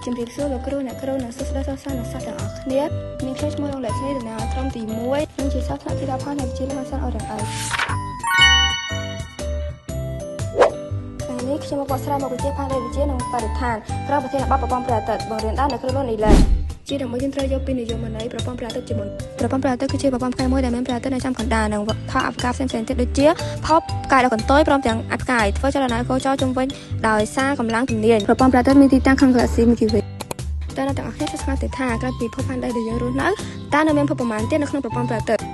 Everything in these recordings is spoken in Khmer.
ជំរាបសួរលោកគ្រូអ្នកគ្រូនិងសួស្តីសិស្សានុសិស្សទាំងអស់គ្នានាងខ្ញុំឈ្មោះរងលក្ខមីតំណាងក្រុមទី1និងជាសិស្សថ្នាក់ទី10នៃវិទ្យាល័យហ៊ុនសែនអូរ៉ាំអៃថ្ងៃនេះខ្ញុំមកបកស្រាយមកវិទ្យាផែនដីវិទ្យានិងបរិស្ថានក្រោមប្រធានបទប្រព័ន្ធព្រះអាទិត្យបង្រៀនដោយអ្នកគ្រូលន់នីឡេជាដំបូងយើងត្រូវយកពីនិយមន័យប្រព័ន្ធព្រះអាទិត្យជាមុនប្រព័ន្ធព្រះអាទិត្យគឺជាប្រព័ន្ធផ្កាយមួយដែលមានព្រះអាទិត្យនៅចំកណ្ដាលនិងថោអវកាសផ្សេងៗទៀតដូចជាភពផ្កាយដ៏កន្ទុយព្រមទាំងអាចផ្កាយធ្វើចលនាគោចរជុំវិញដោយសារកម្លាំងទំនាញប្រព័ន្ធព្រះអាទិត្យមានទីតាំងក្នុងហ្គាឡាក់ស៊ីមីគីវេតើអ្នកទាំងអស់គ្នាស្មានទេថាក្រៅពីភពផែនដីដែលយើងរស់នៅតើនៅមានភពប្រមាណទៀតនៅក្នុងប្រព័ន្ធព្រះអាទិត្យ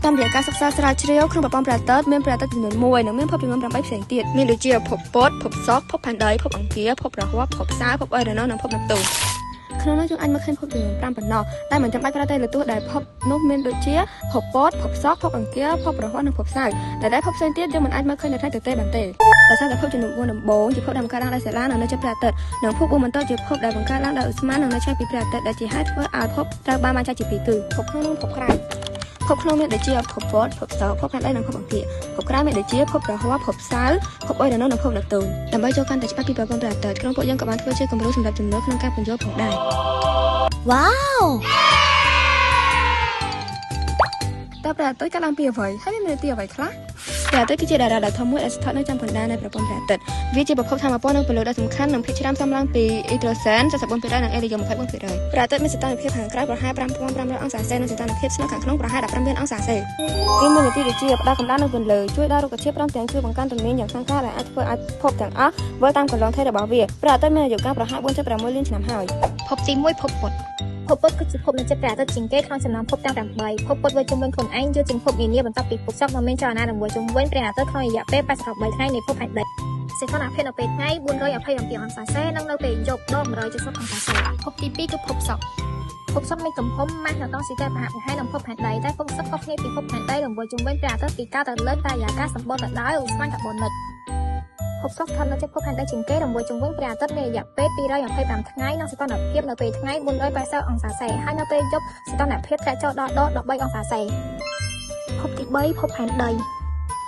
តាមរយៈការសិក្សាស្រាវជ្រាវក្នុងប្រព័ន្ធព្រះអាទិត្យមានព្រះអាទិត្យចំនួន1និងមានភពចំនួន8ផ្សេងទៀតមានដូចជាភពពុទ្ធភពសុក្រភពផែនដីភពអង្គារភពរហ័សភពសៅរ៍ភពអេរ៉ាណូសនិងភពណេបទូនក្នុងនោះយើងអាចមើលឃើញភពចំនួន5ប៉ុណ្ណោះតែមិនចាំបាច់ប្រើតេឡទស្សន៍ដែលភពនោះមានដូចជាភពពុទ្ធភពសុក្រភពអង្គារភពរហ័សនិងភពសៅរ៍តែភពផ្សេងទៀតយើងមិនអាចមើលឃើញនៅថ្ងៃទទេបានទេដោយសារតែភពចំនួន4ដំបូងជាភពដែលបង្កើតឡើងដោយសាឡានិងនៅជិតព្រះអាទិត្យនិងភព4បន្តជាភពដែលបង្កើតឡើងដោយឧស្ម័ននិងនៅឆ្ងាយពីព្រះអាទិត្យដែលជាហេតុធ្វើឲ្យភពត្រូវបានបែងចែកជាពីរគឺភពក្នុងនិងភពក្រៅភពក្នុងមានដូចជាភពពុទ្ធភពសុក្រភពផែនដីនិងភពអង្គារភពក្រៅមានដូចជាភពរហ័សភពសៅរ៍ភពអ៊ុយរ៉ាណូសនិងភពណេបទូនដើម្បីចូលកាន់តែច្បាស់ពីប្រព័ន្ធព្រះអាទិត្យក្រុមពួកយើងក៏បានធ្វើជាគំរូសម្រាប់ជំនួយក្នុងការពន្យល់ផងដែរវ៉ាវតើព្រះអាទិត្យកើតឡើងពីអ្វីហើយមាននាទីអ្វីខ្លះព្រះអាទិត្យគឺជាតារាដ៏ធំមួយដែលស្ថិតនៅចំកណ្ដាលនៃប្រព័ន្ធព្រះអាទិត្យវាជាប្រភពធម៌ពលនិងពន្លឺដ៏សំខាន់និងភាគច្រើនផ្សំឡើងពីអ៊ីដ្រូសែន 44% និងអេលីយ៉ូម 24%ព្រះអាទិត្យមានសីតុណ្ហភាពខាងក្រៅប្រហែល5500អង្សាសេនិងសីតុណ្ហភាពស្នូលខាងក្នុងប្រហែល15លានអង្សាសេវាមាននាទីដូចជាផ្ដល់កម្ដៅនិងពន្លឺជួយដល់រុក្ខជាតិព្រមទាំងជួយបង្កើនទំនាញយ៉ាងខ្លាំងក្លាដែលអាចធ្វើឲ្យភពទាំងអស់វិលតាមកន្លងថេរបស់វាព្រះអាទិត្យមានអាយុកាលប្រហែល 4.6 លានឆ្នាំហើយភពទី1ភពពុទ្ធភពពុទ្ធគឺជាភពនៅជិតព្រះអាទិត្យជាងគេក្នុងចំណោមភពទាំង8ភពពុទ្ធវិលជុំវិញខ្លួនឯងយឺតជាងភពនានាបន្ទាប់ពីភពសុក្រនិងមានចលនារង្វិលជុំវិញព្រះអាទិត្យក្នុងរយៈពេល83ថ្ងៃនៃភពផែនដីសីតុណ្ហភាពនៅពេលថ្ងៃ427អង្សាសេនិងនៅពេលយប់ដល់170អង្សាសេភពទី2គឺភពសុក្រភពសុក្រមានទំហំម៉ាស់នៅដងស៊ីតេប្រហាក់ប្រហែលនឹងភពផែនដីតែភពសុក្រខុសគ្នាពីភពផែនដីរង្វិលជុំវិញព្រះអាទិត្យពីកើតទៅលិចបរិយាកាសសម្បូរទៅដោយឧស្ម័នកាបូនិកភពសុក្រស្ថិតនៅជិតភពផែនដីជាងគេរង្វិលជុំវិញព្រះអាទិត្យមានរយៈពេល225ថ្ងៃនិងសីតុណ្ហភាពនៅពេលថ្ងៃ480អង្សាសេហើយនៅពេលយប់សីតុណ្ហភាពធ្លាក់ចុះដល់13អង្សាសេភពទី3ភពផែនដី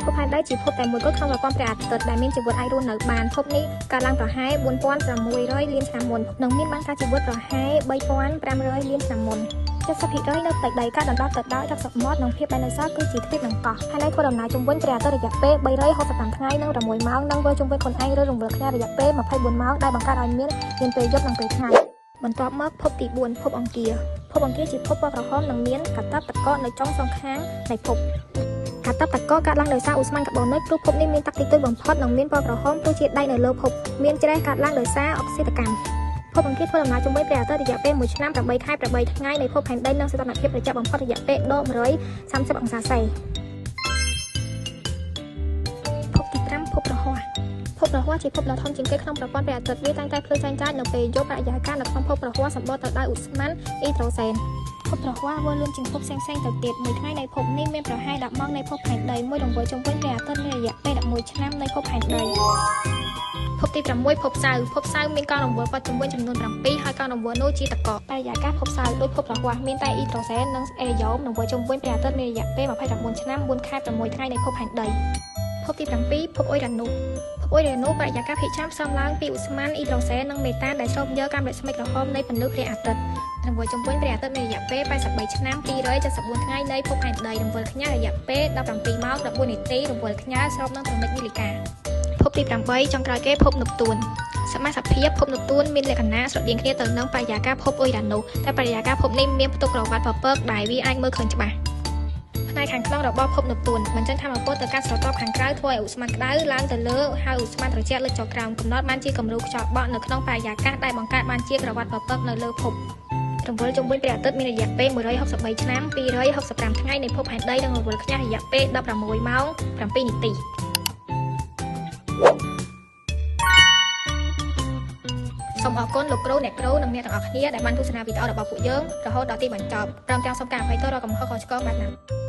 ភពផែនដីជាភពតែមួយគត់ក្នុងប្រព័ន្ធព្រះអាទិត្យដែលមានជីវិតអាចរស់នៅបានភពនេះកើតឡើងប្រហែល4600លានឆ្នាំមុននិងមានបានការជីវិតប្រហែល3500លានឆ្នាំមុន70%នៅផ្ទៃដីកើតដណ្ដប់ទៅដោយទឹកសមុទ្រនិងភាពដែលនៅសល់គឺជាទ្វីបនិងកោះផែនដីធ្វើដំណើរជុំវិញព្រះអាទិត្យរយៈពេល365ថ្ងៃនិង6ម៉ោងនិងវិលជុំវិញខ្លួនឯងឬរង្វិលខ្ញាល់រយៈពេល24ម៉ោងដែលបង្កើតឲ្យមានពេលយប់និងពេលថ្ងៃបន្ទាប់មកភពទី4ភពអង្គារភពអង្គារជាភពពណ៌ក្រហមនិងមានកតាបតកនៅចុងសងខាងនៃភពកតាបតកកើតឡើងដោយសារឧស្ម័នកាបូនិកព្រោះភពនេះមានទឹកតិចតួចបំផុតនិងមានពណ៌ក្រហមព្រោះជាដែកនៅលើភពមានច្រេះកើតឡើងដោយសារអុកស៊ីតកម្មភពអង្គារធ្វើដំណើរជុំវិញព្រះអាទិត្យរយៈពេល1ឆ្នាំ8ខែ8ថ្ងៃនៃភពផែនដីនិងសីតុណ្ហភាពត្រជាក់បំផុតរយៈពេលដក130អង្សាសេភពទី5ភពរហ័សភពរហ័សជាភពដ៏ធំជាងគេក្នុងប្រព័ន្ធព្រះអាទិត្យវាតែងតែភ្លឺចែងចាចនៅពេលយប់បរិយាកាសនៅក្នុងភពរហ័សសម្បូរទៅដោយឧស្ម័នអ៊ីដ្រូសែនភពរហ័សវិលលឿនជាងភពផ្សេងៗទៅទៀតមួយថ្ងៃនៃភពនេះមានប្រហែល10ម៉ោងនៃភពផែនដីមួយរង្វិលជុំវិញព្រះអាទិត្យមានរយៈពេល11ឆ្នាំនៃភពផែនដីភពទី6ភពសៅរ៍ភពសៅរ៍មានកង់រង្វិលព័ទ្ធជុំវិញចំនួន7ហើយកង់រង្វិលនោះជាតកបរិយាកាសភពសៅរ៍ដូចភពរហ័សមានតែអ៊ីដ្រូសែននិងអេលីយ៉ូមរង្វិលជុំវិញព្រះអាទិត្យមានរយៈពេល29ឆ្នាំ4ខែ6ថ្ងៃនៃភពផែនដីភពទី7ភពអ៊ុយរ៉ានូសភពអ៊ុយរ៉ានូសបរិយាកាសភាគច្រើនផ្សំឡើងពីឧស្ម័នអ៊ីដ្រូសែននិងមេតានដែលស្រូបយកកាំរស្មីក្រហមនៃពន្លឺព្រះអាទិត្យរង្វិលជុំវិញព្រះអាទិត្យមានរយៈពេល83ឆ្នាំ274ថ្ងៃនៃភពផែនដីរង្វិលខ្ញាល់រយៈពេល17ម៉ោង14នាទីរង្វិលខ្ញាល់ស្របនឹងទ្រនិចនាឡិកាភពទី8ចុងក្រោយគេភពណេបទូនសមាសភាពភពណេបទូនមានលក្ខណៈស្រដៀងគ្នាទៅនឹងបរិយាកាសភពអ៊ុយរ៉ានូសតែបរិយាកាសភពនេះមានផ្ទុកក្រវ៉ាត់ពពកដែលវាអាចមើលឃើញច្បាស់ផ្នែកខាងក្នុងរបស់ភពណេបទូនបញ្ចេញធម៌ពលទៅកាន់ស្រទាប់ខាងក្រៅធ្វើឲ្យឧស្ម័នក្តៅឡើងទៅលើហើយឧស្ម័នត្រជាក់លើចុះក្រោមកំណត់បានជាគំរូខ្យល់បក់នៅក្នុងបរិយាកាសដែលបង្កើតបានជាក្រវ៉ាត់ពពកនៅលើភពរង្វិលជុំវិញព្រះអាទិត្យមានរយៈពេល163ឆ្នាំ265ថ្ងៃនៃភពផែនដីនិងរង្វិលខ្ញាល់រយៈពេល16ម៉ោង7នាទីសូមអរគុណលោកគ្រូអ្នកគ្រូនិងអ្នកទាំងអស់គ្នាដែលបានទស្សនាវីដេអូរបស់ពួកយើងរហូតដល់ទីបញ្ចប់ព្រមទាំងសូមការអភ័យទោសរាល់កំហុសខុសឆ្គងបាទណា